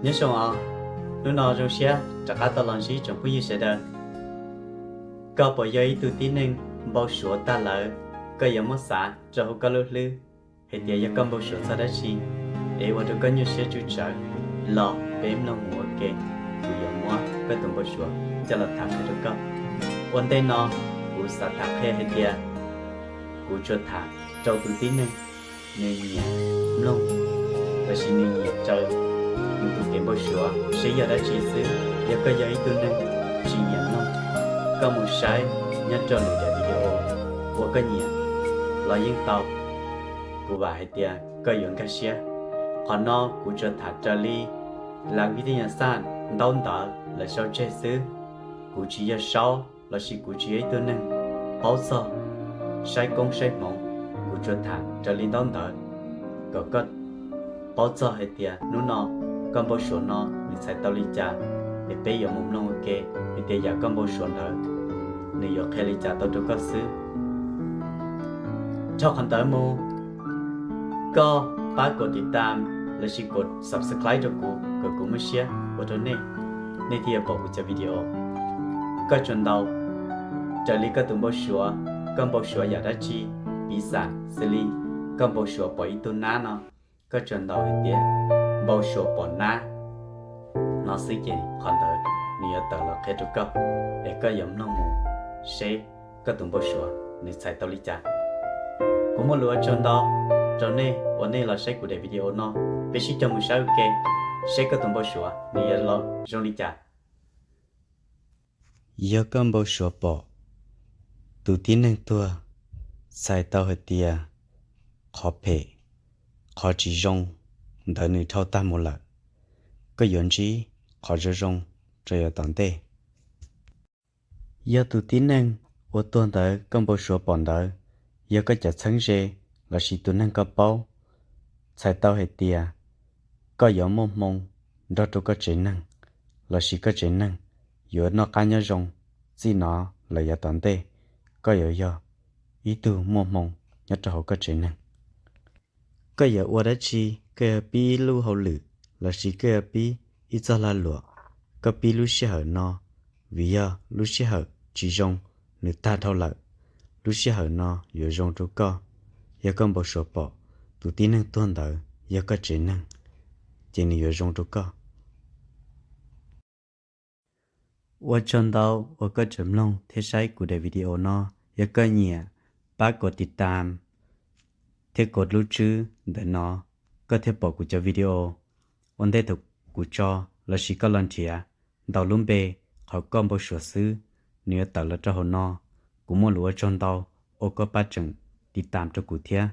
Nyob zoo os, hnub no zoo siab rov qab tau los ntsib tsoom phooj ywg sawv daws. Koj puas yog ib tug tib neeg npau suav tag lawm? Koj yuav muab xav rau hauv koj lub hlwb hais tias yog koj npau suav txog dab tsi, es ua rau koj nyuaj siab tsw tsawv, los peb mloog mus ua ke, kuv yuav muab koj tus npau suav coj los tham qhia rau koj. Ua ntej no, kuv xav tham qhia hais tias kuv tsuas tham rau tus tib neeg nws nyiam mloog, lossis nws nyiam raws nws tus kev npau suav seb yog dab tsi xwb. Yog koj yog ib tug neeg tsis nyiam mloog, koj mus saib nyob rau lwm daim video uas koj nyiam los yeej tau, kuv vam hais tias koj yuav nkag siab. Qhov no kuv tsuas tham raws li lav vib tij nyas xaj ntaub ntawv lawv sau tseg xwb. Kuv tsis yog saub lossis kuv tsis yog ib tug neeg paub txog saib koob saib hmoov, kuv tsuas tham raws li ntaub ntawv kom koj paub txog hais tias hnub no koj npau suav no nws txhais tau li cas, es peb yuav mus mloog ua ke hais tias yam koj npau suav ntawd nws yuav qhia li cas tau rau koj xwb. Dhau qhov ntawd mus, koj pab kom tiv tam lossis kom subscribe rau kuv kom kuv muaj siab ua rau nej, nej thiaj yuav pom kuv cov video. Koj tsuas ntaus raws li koj tus npau suav, koj npau suav yam dab tsi, piv xam xws li koj npau suav pom ib tug nab no, koj tsuas ntaus hais tias npau suav pom nab no xwb ces qhov ntawd nws yuav tawm los qhia rau koj, es koj yuav mloog mus seb koj tus npau suav nws txhais tau li cas. Kuv muaj lus ua tsaug ntau rau nej uas nej los saib kuv daim video no. Peb sib cog mus saib ua ke seb koj tus npau suav nws yuav los zoo li cas. Yog koj npau suav pom tus tib neeg tuag, txhais tau hais tias qhov phem, qhov tsis zoo ntawd nws dhau tag mus lawm, koj yuav ntsib qhov zoo zoo rau yav tom ntej. Yog tus tib neeg uas tuag ntawd koj npau suav pom ntawd yog koj cov txheeb ze lossis tus neeg koj paub, txhais tau hais tias koj yuav muaj hmoo nrog rau koj tsev neeg, lossis koj tsev neeg yuav noj qab nyob zoo txij no lawm yav tom ntej. Koj yuav yog ib tug muaj hmoo nyob rau hauv koj tsev neeg. Koj yuav ua dab tsi, koj yuav pib ib lub hauj lwm lossis koj yuav pib ib txoj lag luam, koj pib lub sij hawm no vim yog lub sij hawm tsis zoo nws tag dhau lawm. Lub sij hawm no yuav zoo rau koj. Yog koj npau suav pom tus tib neeg tuag ntawd yog koj tsev neeg, ces nws yuav zoo rau koj. Ua tsaug ntau uas koj tseem mloog thiab saib kuv daim video no. Yog koj nyiam, pab kom tiv tam thiab kom lub tswb ntawm no, koj thiaj pom kuv cov video. Ua ntej thaum kuv tso lossis koj los nrhiav, ntaus lub npe qhov koj npau suav xwb, nws yuav tawm los rau hauv no. Kuv muaj lus ua tsaug ntau uas koj pab tseem tiv tam rau kuv thiab.